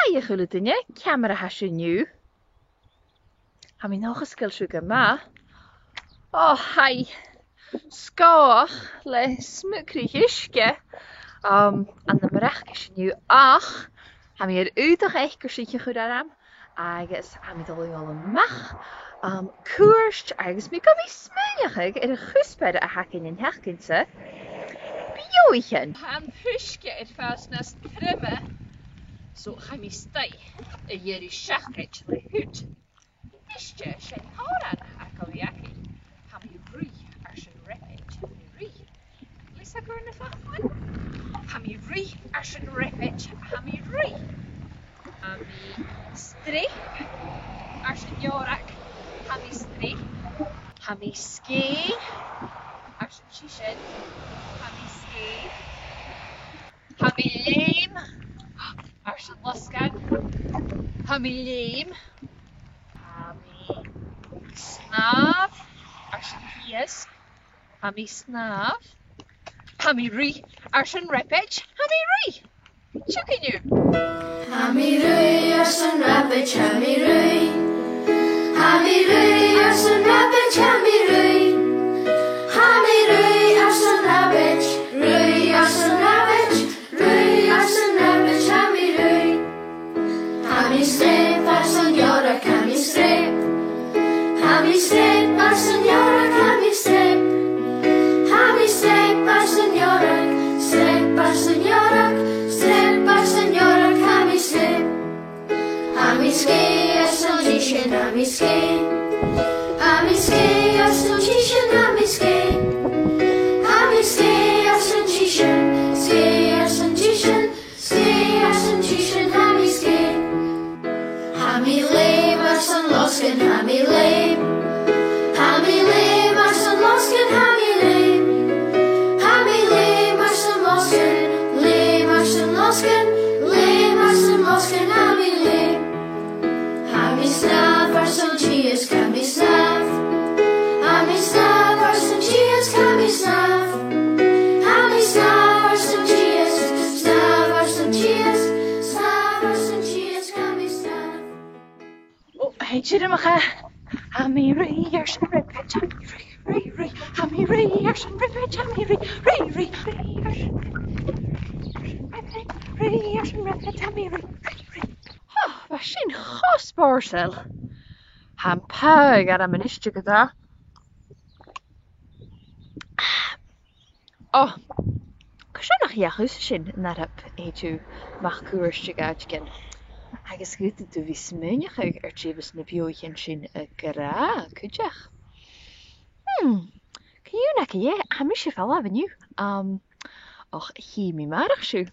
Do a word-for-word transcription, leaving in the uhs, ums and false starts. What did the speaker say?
Hey, a h-uile duine, ciamar a tha sibh an-diugh? Tha mi an dòchas gu bheil sibh gu math. Ò, tha i sgòthach le smùcraich uisge, um, ann am Breacais an-diugh, ach tha mi air aodach eacarsaich a chur orm, agus tha mi a' dol a dhol a-mach, um, cuairt agus mi gu bhith a' smaoineachadh air a' chuspair a th' againn an t-seachdain-sa, beothaichean. Tha an t-uisge air fàs nas truime, so tha mi a-staigh a dh'iarraidh seacaid le hood. Nise, 's e an t-òran a th' againn. Tha mi a' ruith airson rabaid, tha mi a' ruith. Lis a' chur na faclan. Tha mi a' ruith airson rabaid, tha mi a' ruith. Tha mi a' streap airson deòrag, tha mi a' streap. Tha mi a' sgèith airson sisean, tha mi a' sgèith. Tha mi a' leum airson losgann, tha mi a' leum. Tha mi a' snàmh airson iasg, tha mi a' snàmh. Tha mi a' ruith airson rabaid, tha mi a' ruith. Seo agaibh e. Tha mi a' ruith airson rabaid, tha mi a' ruith. Tha mi a' ruith airson rabaid, tha mi a' ruith. Tha mi a' ruith airson rabaid, ruith airson rabaid, ruith airson rabaid, tha mi a' ruith. Tha mi a' streap airson deòrag, tha mi a' streap. Tha mi a' streap airson deòrag, tha mi a' streap. Tha mi a' streap airson deòrag, streap airson deòrag, streap airson deòrag, tha mi a' streap. Tha mi a' sgèith airson sisean, tha mi a' sgèith. Tha mi a' sgèith airson sisean, tha mi a' sgèith. Tha mi a' sgèith airson sisean, sgèith airson sisean, sgèith airson sisean, tha mi a' sgèith. Tha mi a' leum airson losgann, tha mi a' leum. Tha mi a' leum airson losgann, tha mi a' leum. Tha mi a' leum airson losgann, leum airson losgann, leum airson losgann, tha mi a' leum. Tha mi a' snàmh airson iasg, tha mi a' snàmh. Tha mi a' snàmh airson iasg, tha mi a' snàmh. Tha mi a' snàmh airson iasg, snàmh airson iasg, snàmh airson iasg, tha mi a' snàmh. Ò, tha e tiormachadh. Tha mi a' ruith airson rabaid, tha mi a' ruith, ruith, ruith. Tha mi a' ruith airson rabaid, tha mi a' ruith, ruith, ruith, ruith airson rabaid, ruith airson rabaid, tha mi a' ruith, ruith, ruith. Ò, bha sin cho spòrsail. Tha am pathadh orm a-nis, ge-tà. Ò, carson nach fheuch thusa sin an oidhche, a Sheumais, a-mach cuairt aig àiteigin? Agus dh'fhaodadh tu bhith smaoineachadh air taobh na beothaichean sin ag ràdh cuideachd. Hmm, ciamar a tha e, tha mise a' falbh an-diugh. Um, och, chì mi a-màireach sibh.